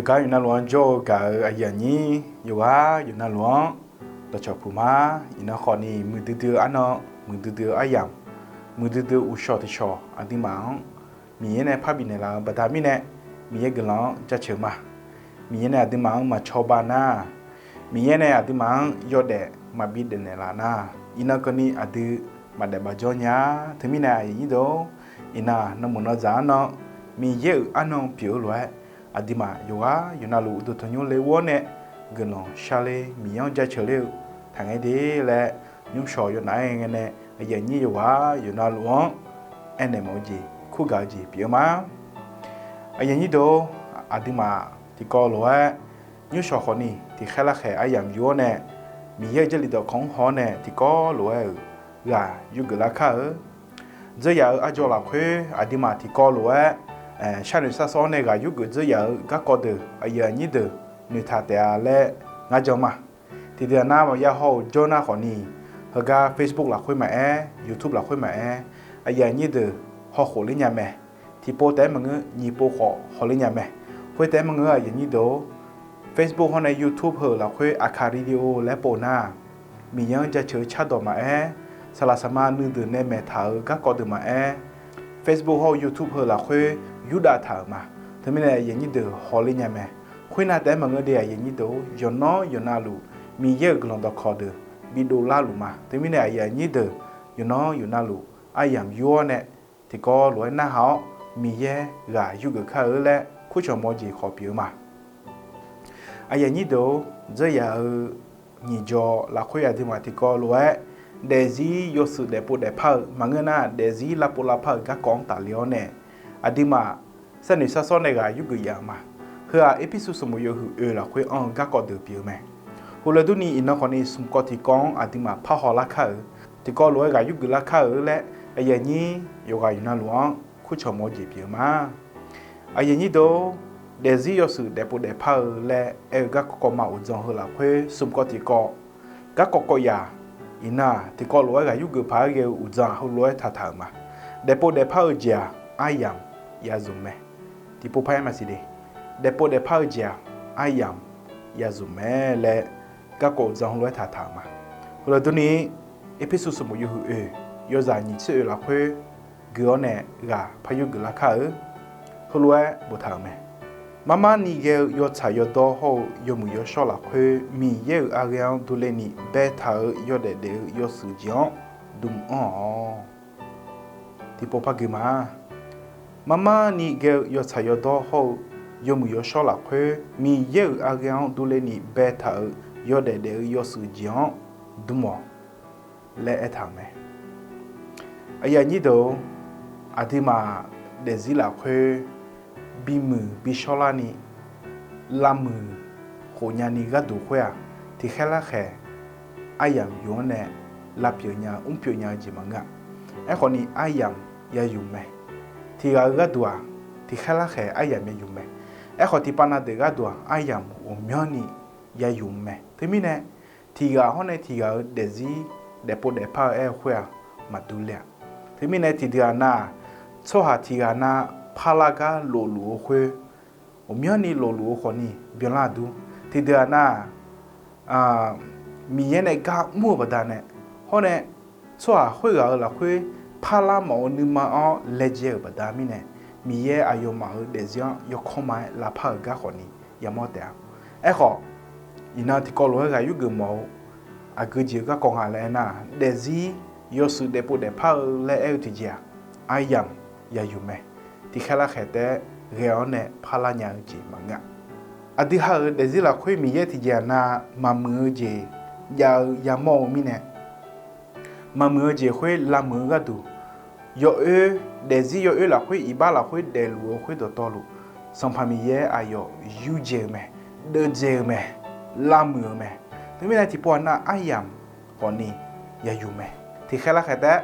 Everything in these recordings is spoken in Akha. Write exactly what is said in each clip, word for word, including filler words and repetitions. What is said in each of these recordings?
Gar yawqnavluf-anr jawr-eu gaq-euq aqyuif aqnyir yawqghaq yawqnavluf-anr dawqcawq puq ma. Iqnan khawfni muiqdui dui-eu arnan, muiqdui dui-eu aryamq, muiqdui dui-eu uqshawq tiqshawq aqduimaf-anr Miqyaer nae parbif naeqlaf-eu baqda mirnae, Miqyaer guiqlanq-anr jaceuq ma. Miqyaer nae aqduimaf-anr maqcawba nar, Miqyaer nae aqduimaf-anr yawdaef maqbi daef naeqlaf nar, iqnan keuvni aqdui maqdaef baq jawr nya-a. Teumirnae aqyuif aqnyir deuq-or, iqnan nawmaf nawzaq-anr nan Miqyaer-euq arnan pyeuf-eu lof-aer, aqduimaf yawqghaq yawqnavluf uqduq tanqnymr le ur-awr nae guiqlanq sharler Miqyaer-anr jaceuq ler-eu taqngaer de laer, nymrshawq yawnaf-aer ngae ngae nae aqyuif aqnyir yawqghaq yawqnavluf-anr aernaeq mawf-eu jeq kurgaq-eu jeq pyeuf-eu ma. Aqyuif aqnyir deuq-or, aqduimaf tiqkawv lof-aer nymrshawq khawfni tiqkhaer larkhaeq aryamq yur-awr nae, Miqyaer-euq Jarlif dawqkawq-anr haw-awr nae tiqkawv lof-aer-euq ghaq yurgeuf lar kar-eu. Dzeur yaf-euq arjawv lafkhoer aqduimaf tiqkawv lof-aer sharnoeq sarsawr-awr nae ghaq yurgeuf dzeur yaf-euq garkawv deuq aqyuif aqnyir deuq noeqtaq taef-a laer ngar jan ma. Tiqdeuq-aq nar maqya haw-euq jawr nar khawfni, heugar Facebook lafkhoer maqaer, YouTube lafkhoer maqaer, aqyuif aqnyir deuq hawkhof ler nya mae. Tiqpov taef-aer maqngeur, nyiq pov khawf hawler nya mae. Khoer taef-aer maqngeur aqyuif aqnyir deuq-or, Facebook hawr nae YouTube heu lafkhoer Aqkaq Radio laer pov nar, Miqyaer-anr jaceuq-eu cardawq maqaer, saqlaq saqma nuideuq nae maeqtaq-euq garkawv deuq maqaer, Facebook hawr-eu YouTube heu lafkhoer yurdav taq-euq ma. Teumirnae aqyuif aqnyir deuq hawler nya mae. Khoernav taef-aer maqngeur de aqyuif aqnyir deuq-or, yawqnan yawqnavluf Miqyaer-euq guiqlanq dawqkawq deuq bidov larluf ma. Teumirnae aqyuif aqnyir deuq yawqnan yawqnavluf aryamq yur-awr nae tiqkawv lof-aer narhaq-awr Miqyaer ghaq yurgeuf kar-eu laer kurcawq mawf-eu jeq khawf pyeuf-eu ma. Aqyuif aqnyir deuq-or, dzeur yaf-euq nyiq jawr lafkhoer aqduimaf tiqkawv lof-aer daefzir yawshuif daefpov daefpar-eu maqngeur nar, daefzir lavpov lavpar-euq garkawv-anr tafle-awr nae aqduimaf sharnoeq sarsawr nae ghaq yurgeuf yaf-euq ma. Heu-aq Erpersu sanqbof yawhuiq oe lafkhoer anr-eu garkawv deuq pyeuf-eu mae. Heulof-aer durni iqnan khawfni smq kawv tiqkawv-anr aqduimaf parhaw lar kar-euq, tiqkawv lof-aer ghaq yurgeuf lar kar-euq laer aqyuif aqnyir yawqghaq yawqnavluf-anr kurcawq mawf-eu jeq pyeuf-eu ma. Aqyuif aqnyir deuq-or, daefzir yawshuif daefpov daefpar-eu laer aer-eu garkawv kawv ma uqdzan heu lafkhoer smq kawv tiqkawv, garkawv kawv yaf, iqnan-aq tiqkawv lof-aer ghaq yurgeuf paq-aer ghae-eu uqdzan heulof-aer taqtaq-euq ma. Daefpov daefpar-eu jeq-aq aryamq yazmq mae. Tiqpov par-aer maqsiq de, daefpov daefpar-eu jeq-aq aryamq yazmq mae laer garkawv uqdzan heulof-aer taqtaq-euq ma. Heulof-aer durni Erpersu sanqbof yawhuiq oe yawzaq nyiq tser oe lafkhoer gui-awr nae ghaq par yurgeuf lar kar-eu, heulof-aer boftaq-euq mae. Marmarni ghae-eu yawtsaq yawdawr hawr-eu yawmuiq yawshawr lafkhoer Miqyaer-euq arghaer-anr durler ni baetaq-euq yawdaef daef-eu yawshuif jeq-anr dm anr-awq. Tiqpov par gui ma. Marmarni ghae-eu yawtsaq yawdawr hawr-eu yawmuiq yawshawr lafkhoer Miqyaer-euq arghaer-anr durler ni baetaq-euq yawdaef daef-eu yawshuif jeq-anr dm-awq laer aertaq-euq mae. Aqyuif aqnyir deuq-or, aqduimaf daefzir lafkhoer bimuiq bishawrlarni lavmuiq khof nyani gharduq khoer-aq, tiqkhaer larkhaeq aryamq yuf-anr nae lavpyeuf nya mrpyeuf nya-eu jeq maqngeur-a. Aerkhawfni aryamq yayuf mae. Tiqghaq-eu gharduq-aq, tiqkhaer larkhaeq aryamq yayuf mae. Aerkhawf tiqpav na deuq gharduq-aq, aryamq ghawqmyanrni yayuf mae. Teumirnae tiqghaq hawr nae tiqghaq-euq daefzir daefpov daefpar-eu aer-eu khoer-aq maqdur ler-a. Teumirnae tiqdui-aq nar-aq, tsawrhaq tiqghaq na parlar gar lofluf-eu khoer, ghawqmyanrni lofluf-eu khawfni byanlar aqdur. Tiqdui-aq nar-aq, Miqyaer nae gar mr-euq baqdanae, hawr nae tsawrhaq khoerghaq-euq lafkhoer parlar mawf-eu nuima-anr laejae-euq baqda mirnae, Miqyaer aqyawfmaf-euq daefzir-anr yawkawr ma-aer lavpar-euq gar khawfni yamawr taef-a. Aerkhawf, iqnan tiqkawv lof-aer ghaq yurgeuf mawf-eu aqgeu jeq-eu garkawv nga laer aernar, daefzir yawshuif daefpov daefpar-eu laer aer-eu tiqjeq-aq, aryamq yayuf mae. Tiqkhaer larkhaeq taef-aer ghae-awr nae parlar nya-eu jeq maqngeur-a. Aqdui ha-euq daefzir lafkhoer Miqyaer tiqjeq-aq nar, maqmuiq-eu jeq jav-eu yamawr-eu mirnae, maqmuiq-eu jeq khoer lavmuiq-eu gharduq, yawoer, daefzir yawoer lafkhoer iqbax lafkhoer daefluf-eu khoer dawqtawvluf, Sanqpaq Miqyaer aqyawf yurdzae-eu mae, deuvdzae-eu mae, lavmuiq-eu mae. Teumirnae tiqpov-aq nar aryamq khawfni yayuf mae. Tiqkhaer larkhaeq taef-aer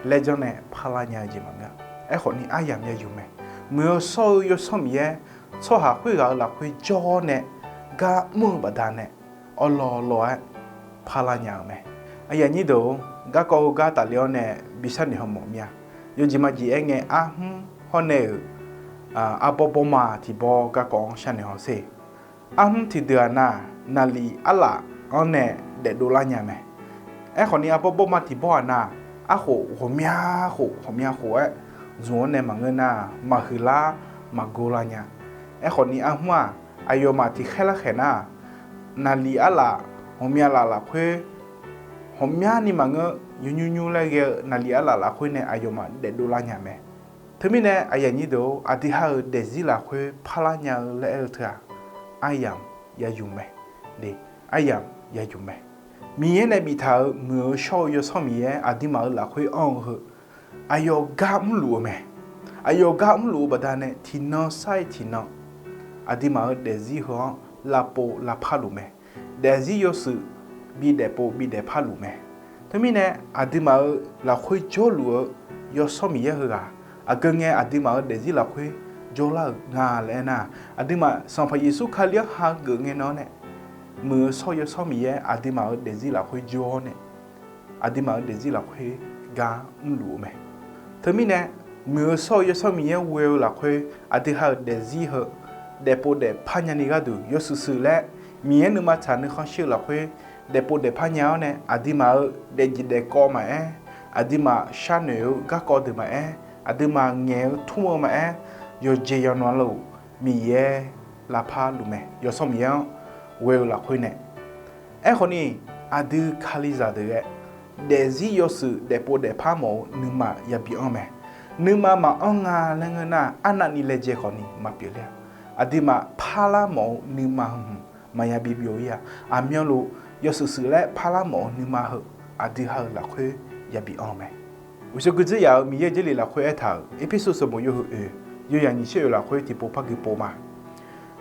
laejanr nae parlar nya-eu jeq maqngeur-a. Aerkhawfni aryamq yayuf mae. Muiq-eu shawr-eu Yawsanr Miqyaer tsawrhaq khoerghaq-euq lafkhoer jawr-awr nae gar mr-eu baqdanae, awrlawv lawv-aer parlar nya-euq mae. Aqyuif aqnyir deuq-or, garkawv heugar tafle-awr nae bi sharnoeq haw mawf mir-a. Yawjeq majeq aer ngae arhmr hawr nae-euq arbawr bawrma tiqbawr garkawv-anr sharnoeq haw sher. Arhmr tiqdeuq-aq nar, naqlif arlaf-anr nae daefdov lar nya mae. Aerkhawf ni arbawr bawrma tiq bawr-aq nar, arkhof ghawqmya khof ghawqmya khof-aer zmq-anr nae maqngeur nar, maqhuiq lar maqgor lar nya. Aerkhawf ni arhmr-aq, aqyawfmaf tiqkhaer larkhaeq nar, naqlif arlaf ghawqmya laf lafkhoer, ghawqmyani maqngeur, nymr nymr nymr laer ghae-eu naqlif arlaf lafkhoer nae aqyawfmaf daefdov lar nya mae. Teumirnae aqyuif aqnyir deuq-or, aqdui ha-euq daefzir lafkhoer parlar nya-eu laer aer-eu teu-aq, aryamq yayuf mae. Aryamq yayuf mae. Miqyaer nae biftaq-euq muiq-eu shawr-eu Yawsanr Miqyaer aqduimaf-euq lafkhoer anr-eu heu, aqyawf gar mrluf-eu mae. Aqyawf gar mrluf-eu baqdanae tiqnan sar-iq tiqnan aqduimaf-euq daefzir heu-anr lavpov lavpar luf mae. Daefzir yawshuif bidaefpov bidaefpar luf mae. Teumirnae aqduimaf-euq lafkhoer jawrluf-eu Yawsanr Miqyaer heughaq aqgeu ngae aqduimaf-euq daefzir lafkhoer jawrlar-euq nga laer aernar, aqduimaf Sanqpaq Yeqsur Kali-anr hageuf ngae nan-anr nae, muiq-eu shawr-eu Yawsanr Miqyaer aqduimaf-euq daefzir lafkhoer jawr-awr nae, aqduimaf-euq daefzir lafkhoer gar mrluf-eu mae. Teumirnae, muiq-eu shawr-eu Yawsanr Miqyaer ghoe-eu lafkhoer aqdui ha-euq daefzir heu daefpov daefpar nyani gharduq yawshuif shuif laer Miqyaer nuima tsaq nuikhanr shir-eu lafkhoer daefpov daefpar nya-awr nae, aqduimaf-euq daefjeq daefkawv maqaer, aqduimaf sharnoeq-eu garkawv deuq maqaer, aqduimaf ngaeq-eu tmr-eu maqaer, yawqjeq yawqnan luf Miqyaer lavpar luf mae, Yawsanr Miqyaer-anr ghoe-eu lafkhoer nae. Aerkhawf ni, aqdui Kalizaq deuq ghae daefzir yawshuif daefpov daefpar mawf-eu nuima yabi anr mae. Nuima maqanr nga laer ngeur nar, arnavni laejae khawf ni maqpyeuf ler-a. Aqduimaf parlar mawf-eu nuima hmq maqya bi byov-ir-a. Aqmyanluf yawshuif shuif laer parlar mawf-eu nuima heu aqdui ha-euq lafkhoer yabi anr-eu mae. Uqshoe guidzeur yaf-euq Miqyaer-euq Jarlif lafkhoer aertaq-euq Erpersu sanqbof yawhuiq oeq, yawyaq nyiq tser oeq lafkhoer tiqpov par gui pov ma.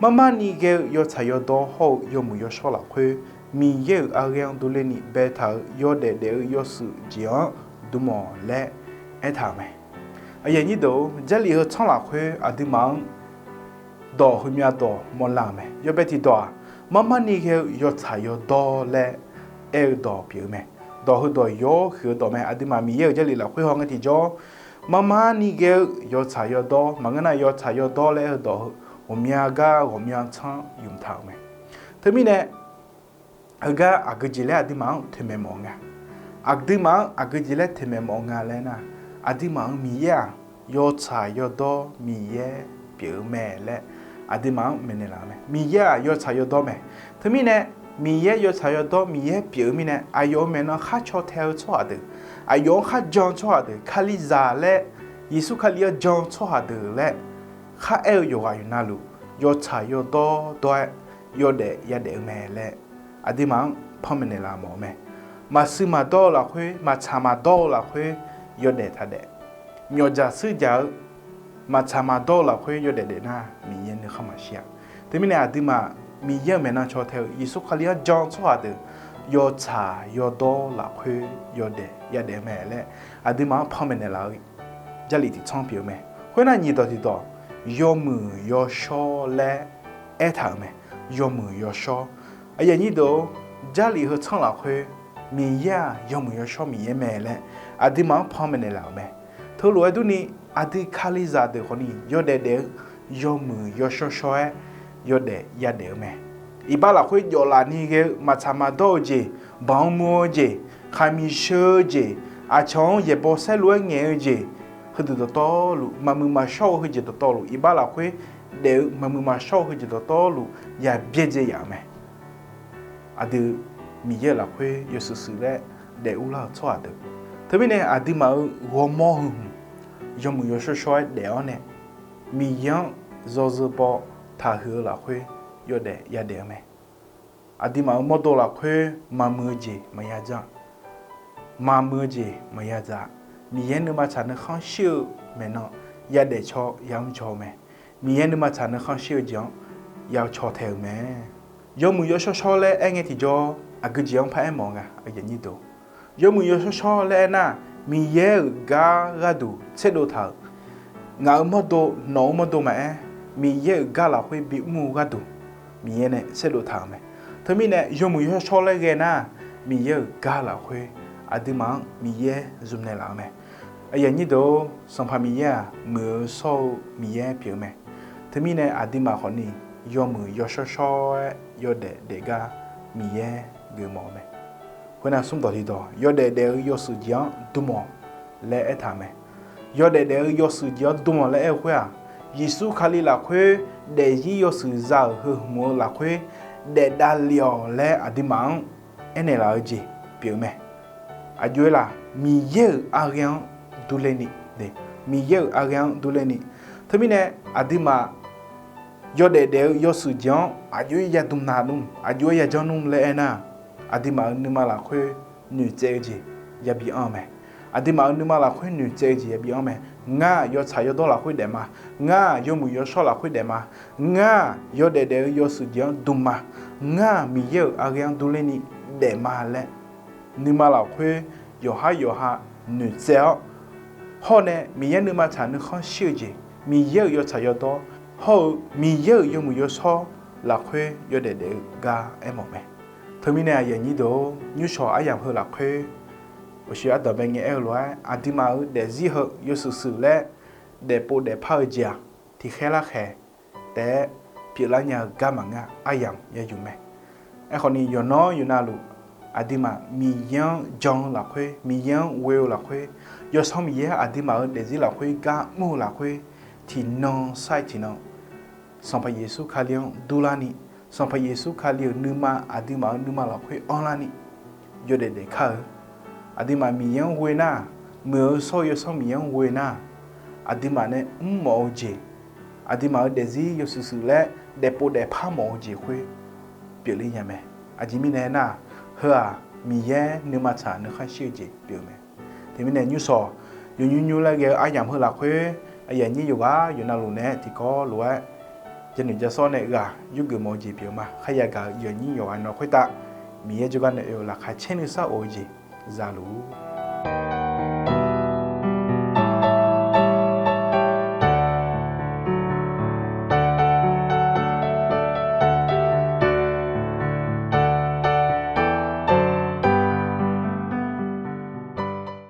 Marmarni ghae-eu yawtsaq yawdawr hawr-eu yawmuiq yawshawr lafkhoer, Miqyaer-euq arghaer-anr durler ni baetaq-euq yawdaef daef-eu yawshuif jeq-anr dm-awq laer aertaq-euq mae. Aqyuif aqnyir deuq-or, Jarlif heu tsanr lafkhoer aqduimaf-anr dawq heumyav dawq mawrlar-euq mae. Yawbae tiqdawq-aq, marmarni ghae-eu yawtsaq yawdawr laer aer-eu dawq pyeuf-eu mae. Dawq heudawq yawr huiq-eu dawq mae. Aqduimaf Miqyaer-euq Jarlif lafkhoer haw ngae tiqjawr, marmarni ghae-eu yawtsaq yawdawr maqngeur nar, yawtsaq yawdawr laer aer-eu dawq heu ghawqmya gar ghawqmya tsanr yumq taq-euq mae. Teumirnae, heugar aqgeu jeq laer aqduimaf-anr toeqmaeq mawf-eu nga. Aqduimaf-anr aqgeu jeq laer toeqmaeq mawf-eu nga laer nar, aqduimaf-euq Miqyaer-aq, yawtsaq yawdawr Miqyaer pyeuf-eu mae laer aqduimaf-anr maeqnaeq laf-eu mae. Miqyaer-aq, yawtsaq yawdawr mae. Teumirnae, Miqyaer yawtsaq yawdawr Miqyaer pyeuf-eu mirnae, aqyawf-euq maeqnan khar caw tae-eu tsawrhaq deuq, aqyawf-anr khar jan-eu tsawrhaq deuq, Kalizaq laer, Yeqsur Kali-anr jan-eu tsawrhaq deuq laer khar aer-eu yawqghaq yawqnavluf, yawtsaq yawdawr dawr-aer yawdaef yadaef-eu mae laer aqduimaf-anr panmaeq naeqlaf mawf-eu mae. Maqshuif maqdawr-eu lafkhoer, maqtsaq maqdawr-eu lafkhoer yawdaef taqdaef. Myawqdzaq shuirdzaq-eu maqtsaq maqdawr-eu lafkhoer yawdaef daef nar, Miqyaer nuikhanr maqshir-a. Teumirnae aqduimaf Miqyaer-euq maeqnan caw tae-eu Yeqsur Kali-anr jan-eu tsawrhaq deuq, yawtsaq yawdawr lafkhoer yawdaef yadaef-eu mae laer aqduimaf-anr panmaeq naeqlaf-eu Jarlif tiqtsanr pyeuf-eu mae. Khoernar, nyiq dawq tiqdawq, yawmuiq yawshawr laer aertaq-euq mae. Yawmuiq yawshawr. Aqyuif aqnyir deuq-or, Jarlif heu tsanr lafkhoer Miqyaer-aq, yawmuiq yawshawr Miqyaer mae laer aqduimaf-anr panmaeq naeqlaf-euq mae. Teulof-aer durni, aqdui Kalizaq deuq khawfni yawdaef daef-eu yawmuiq yawshawr shawr-aer yawdaef yadaef-eu mae. Iqbax lafkhoer jawf laf ni ghae-eu maqtsaq maqdawr-eu jeq, banq-eu muiq-eu jeq, khaqmiq sheu-eu jeq, aqcawq-anr yaeqbawq saerlu-aer ngaeq-eu jeq, heudeuq dawqtawvluf, maqmuiq maqshawr-eu heujeq dawqtawvluf, iqbax lafkhoer daef-eu maqmuiq maqshawr-eu heujeq dawqtawvluf yabyaerdzae yaf-euq mae. Aqdui Miqyaer-euq lafkhoer yawshuif shuif laer daef urlar-euq tsawrhaq deuq, teumirnae aqduimaf-euq ghawrmawr heu hmq yawmuiq yawshawr shawr-aer daef-awr nae, Miqyaer-anr yawzeu baw taqhuiq-eu lafkhoer yawdaef yadaef-eu mae. Aqduimaf-euq mawrdo lafkhoer maqmuiq-eu jeq maqya jan. Maqmuiq-eu jeq maqya dzaq. Miqyaer nuima tsaq nuikhanr shir-eu maeqnan yadaef caw yamr caw-eu mae. Miqyaer nuima tsaq nuikhanr shir-eu jeq-anr ya caw tae-euq mae. Yawmuiq yawshawr shawr laer aer ngae tiqjawr, aqgeu jeq-anr paraer mawf-eu nga. Yawmuiq yawshawr shawr laer aernar, Miqyaer-euq gar gharduq tserdov taq-euq, ngaq-euq mawrdo, nawq-euq mawrdo maqaer, Miqyaer-euq gar lafkhoer bimr-eu gharduq Miqyaer nae tserdov taq-euq mae. Teumirnae yawmuiq yawshawr shawr laer ghae nar, Miqyaer-euq gar lafkhoer aqduimaf-anr Miqyaer zmqnaeq laf-eu mae. Aqyuif aqnyir deuq-or, Sanqpaq Miqyaer-aq, muiq-eu shawr-eu Miqyaer pyeuf-eu mae. Teumirnae aqduimaf khawfni yawmuiq yawshawr shawr-aer yawdaef daefgar Miqyaer geufmawf-eu mae. Khoernav smr dawq tiqdawq, yawdaef daef-eu yawshuif jeq-anr dm-awq laer aertaq-euq mae. Yawdaef daef-eu yawshuif jeq-anr dm-awq laer aer-eu khoer-aq, Yeqsur Kali lafkhoer daefzir yawshuif za-euq heu hmq-eu lafkhoer daefdav le-awq laer aqduimaf-anr aernaeq laf-eu jeq pyeuf-eu mae. Aqjox-aer laf, Miqyaer-euq arghaer-anr durler ni, Miqyaer-euq arghaer-anr durler ni. Teumirnae aqduimaf yawdaef daef-eu yawshuif jeq-anr aqjox-aer yadm na nmr, aqjox-aer yajanr nmr laer aernar, aqduimaf-euq nuima lafkhoer noeqtsaev-eu jeq yabi anr-eu mae. Aqduimaf-euq nuima lafkhoer noeqtsaev-eu jeq yabi anr mae. Ngar yawtsaq yawdawr lafkhoer daef ma. Ngar yawmuiq yawshawr lafkhoer daef ma. Ngar yawdaef daef-eu yawshuif jeq-anr dm ma. Ngar Miqyaer-euq arghaer-anr durler ni daef ma laer, nuima lafkhoer yawqhar yawqha noeqtsaev-awr, hawr nae Miqyaer nuima tsaq nuikhanr shir-eu jeq, Miqyaer-euq yawtsaq yawdawr hawr-eu Miqyaer-euq yawmuiq yawshawr lafkhoer yawdaef daef-eu gar aermawf mae. Teumirnae aqyuif aqnyir deuq-or, nymrshawq aryamq heu lafkhoer, uqshoe ardanqbae ngae aer-eu lof-aer, aqduimaf-euq daefzir heu yawshuif shuif laer daefpov daefpar-eu jeq-aq, tiqkhaer larkhaeq taef-aer pyeuflar nya-eu gar maqngeur, aryamq ya yuf mae. Aerkhawf ni yawqnan yawqnavluf, aqduimaf Miqyaer-anr jan-eu lafkhoer, Miqyaer-anr ghoe-eu lafkhoer, Yawsanr Miqyaer aqduimaf-euq daefzir lafkhoer gar mr-eu lafkhoer, tiqnan sar-iq tiqnan Sanqpaq Yeqsur Kali-anr durlarni, Sanqpaq Yeqsur Kali-euq nuima aqduimaf-euq nuima lafkhoer anrlarni yawdaef daef kar-eu. Aqduimaf Miqyaer-anr ghoe nar, muiq-eu shawr-eu Yawsanr Miqyaer-anr ghoe nar, aqduimaf nae mrmawf-eu jeq, aqduimaf-euq daefzir yawshuif shuif laer daefpov daefpar mawf-eu jeq khoer pyeufler nya mae. Aqjeq mirnae aernar, heu-aq Miqyaer nuima tsaq nuikhanr shir-eu jeq pyeuf-eu mae. Teumirnae nymrshawq yawqnymr nymr laer ghae-eu aryamq heu lafkhoer, aqyuif aqnyir yawqghaq yawqnavluf nae-aer tiqkawv lof-aer janoeq jasawr nae ghaq yurgeuf mawf-eu jeq pyeuf-eu ma. Kharya gaq-eu aqyuif aqnyir yawqghaq nawq khoertav Miqyaer jawrgar nae oe-eu laqkhaq caer nuisar of-eu jeq zaluf-ur.